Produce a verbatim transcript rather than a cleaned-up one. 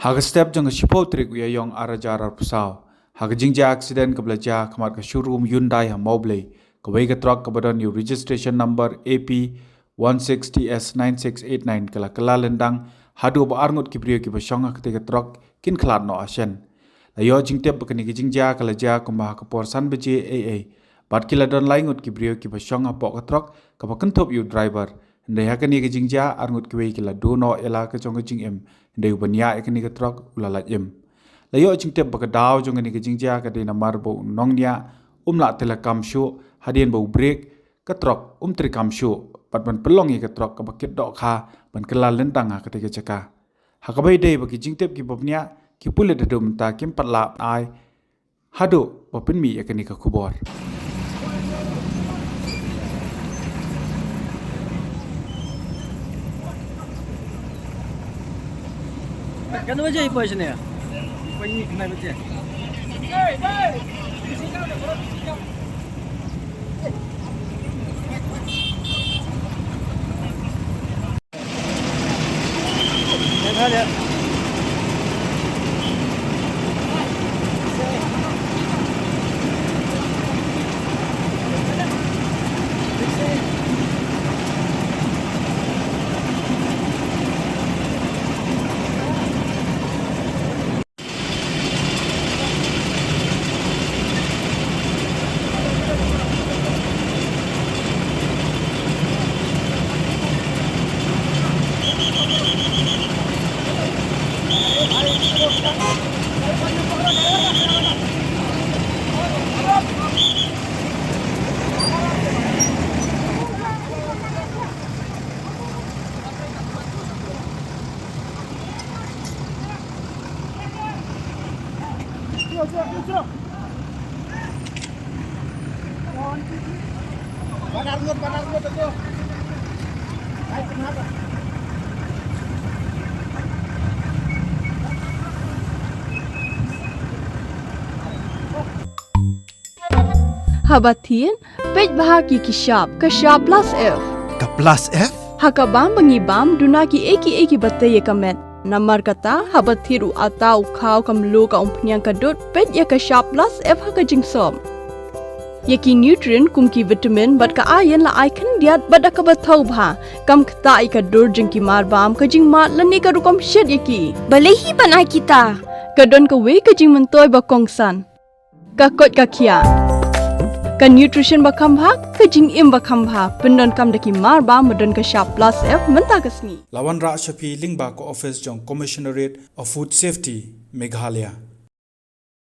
Ha ka step jong ka shiphew tarik u Ïaïong ar hajar arphew saw, ha ka jingjia accident kaba la jia ha khmat ka showroom Hyundai ha Mawblei, kawei ka truck kaba don ïa u registration number A P one six T S nine six eight nine ka la kylla lyndang haduh ba arngut ki briew kiba shong ha katei ka truck kin khlad noh ha shen. La ïoh jingtip ba kane ka jingjia ka la jia kumba ha ka por san baje eiei, bad ki la don lai ngut ki briew kiba shong hapoh ka truck kaba kynthup ïa u driver. Hynrei ha kane ka jingjia arngut kiwei ki la duh noh ïa la ka jong ka jingim, hynrei uba ñiah ïa kane ka truck u la lait im. La ïoh jingtip ba ka daw jong kane ka jingjia ka dei namar ba u nongñiah um lah tyllakam shuh, hadien ba u brake ka truck um treikam shuh, bad ban pynlong ïa ka truck kaba kit dohkha ban kylla lyndang ha katei ka jaka. Ha kaba ïadei bad ki jingtip kiba bniah, ki pulit haduh mynta kim pat lah ai haduh ba pynmih ïa kane ka khubor. कितने बजे ही पहुंचने हैं? पन्नी कितने बजे? Haba thied, peit bha ïa ki shap, ka shap plus F. Ka plus F? Ha ka bam ba ngi bam, duna kiei kiei kiba tei ïa ka met. Namar kata, haba thied u atta, u khaw, ka mluh, ka umphniang, ka dud, peit ïa ka shap plus F ha ka jingsop. Ïa ki nutrient kum ki vitamin bad ka iron la ai khyndiat bad da kaba thaw bha. Kam ktah ïa ka dur jong ki mar bam, ka jingmad lane ka rukom shet ïa ki. Balei hi ban ai kita? Ka don kawei ka jingmyntoi ba kongsan. Ka koit ka khiah. Ka nutrition ba kham bha, ka jingim ba kham bha. Pyndonkam da ki mar bam ba don ka shap plus F mynta ka sngi. La wanrah sha phi lyngba ka office jong Commissionerate of Food Safety, Meghalaya.